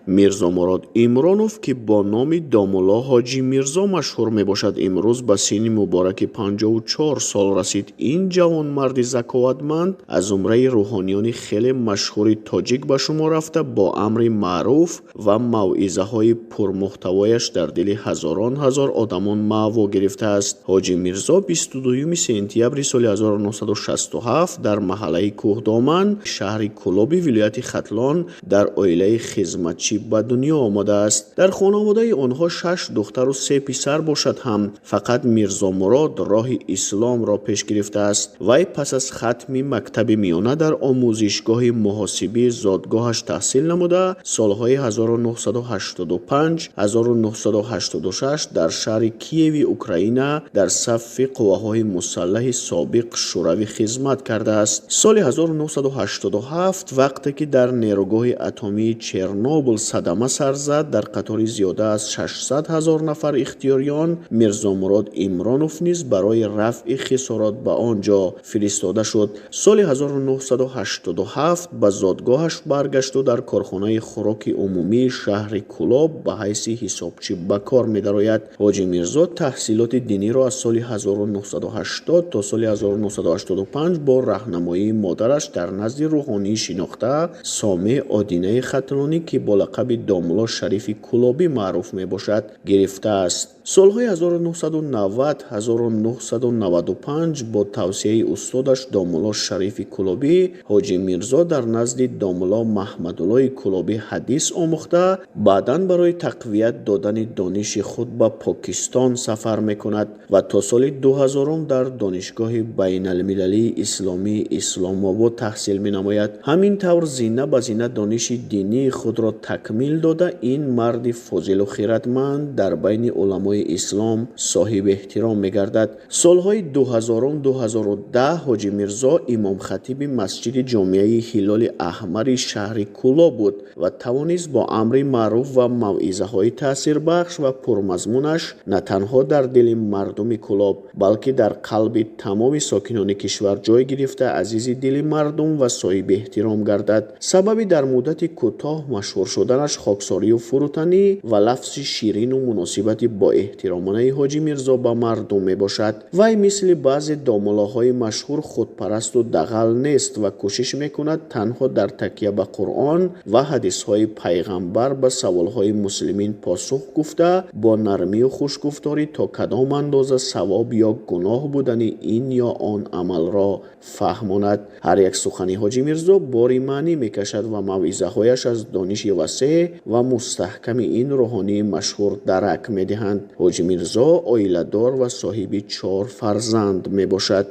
Мирзомурод Имронов, ки бо номи Домулло Ҳоҷӣ Мирзо машҳур мебошад, имрӯз ба синни мубораки 54 сол расид. Ин ҷавонмарди заковатманд аз зумраи рӯҳониёни хеле машҳури тоҷик ба шумор рафта, бо амри маъруф ва мавъизаҳои пурмуҳтавояш дар дили ҳазорон ҳазор одамон маъво гирифтааст. Ҳоҷӣ Мирзо 22 сентябри соли 1967 дар маҳаллаи Кӯҳдоман, шаҳри Кӯлоби вилояти Хатлон, дар оилаи хизматчӣ ба дунё омадааст. Дар хонаводаи онҳо шаш духтару се писар бошад ҳам, фақат Мирзомурод роҳи исломро пеш гирифтааст. Вай пас аз хатми мактаби миёна дар омӯзишгоҳи муҳосибии зодгоҳаш таҳсил намуда, солҳои 1985 1986 дар шаҳри Киеви Украина дар сафи қувваҳои мусаллаҳи собиқ Шӯравӣ хизмат кардааст. Соли 1987, вақте ки дар нерӯгоҳи атомии Чернобыл садама сар зад, дар қатори зиёда аз 600 ҳазор нафар ихтиёриён Мирзомурод Имронов низ барои рафъи хисорот ба он ҷо фиристода шуд. Соли 1987 ба зодгоҳаш баргашту дар корхонаи хӯроки умумии шаҳри Кӯлоб ба ҳайси ҳисобчӣ ба кор медарояд. Ҳоҷӣ Мирзо таҳсилоти диниро аз соли 1980 то соли 1985 бо раҳнамоии модараш дар назди рӯҳонии шинохта Сомеъ Одинаи Хатлонӣ, ки бо лақаби Домулло Шарифи Кӯлобӣ маъруф мебошад, гирифтааст. Солҳои 1990 1995 бо тавсияи устодаш Домулло Шарифи Кӯлобӣ Ҳоҷӣ Мирзо дар назди Домулло Маҳмадуллои Кӯлобӣ ҳадис омӯхта, баъдан барои тақвият додани дониши худ ба Покистон сафар мекунад ва то соли 2000 дар Донишгоҳи байналмилалии исломии Исломобод таҳсил менамояд. Ҳамин тавр зина ба зина дониши динии худро такмил дода, ин марди фозилу хиратманд дар байни уламои ислом соҳиби эҳтиром мегардад. Солҳои 2000 2010 Ҳоҷӣ Мирзо имомхатиби масҷиди ҷомеаи Ҳилоли Аҳмари шаҳри Кӯлоб буд ва тавонист бо амри маъруф ва мавъизаҳои таъсирбахш ва пурмазмунаш на танҳо дар дили мардуми Кӯлоб, балки дар қалби тамоми сокинони кишвар ҷой гирифта, азизи дили мардум ва соҳиби эҳтиром гардад. Сабаби дар муддати кӯтоҳ машҳур шуданаш хоксорию фурӯтанӣ ва лафзи ширину муносибати боэҳтиромонаи Ҳоҷӣ Мирзо ба мардум мебошад. Вай мисли баъзе домуллоҳои машҳур худпарасту дағал нест ва кӯшиш мекунад танҳо дар такя ба Қуръон ва ҳадисҳои пайғамбар ба саволҳои муслимин посух гуфта, бо нармию хушгуфторӣ то кадом андоза савоб ё гуноҳ будани ин ё он амалро фаҳмонад. Ҳар як сухани Ҳоҷӣ Мирзо бори маънӣ мекашад ва мавъизаҳояш аз дониши васеъ ва мустаҳками ин рӯҳонии машҳур дарак медиҳанд. Ҳоҷӣ Мирзо оиладор ва соҳиби чор фарзанд мебошад.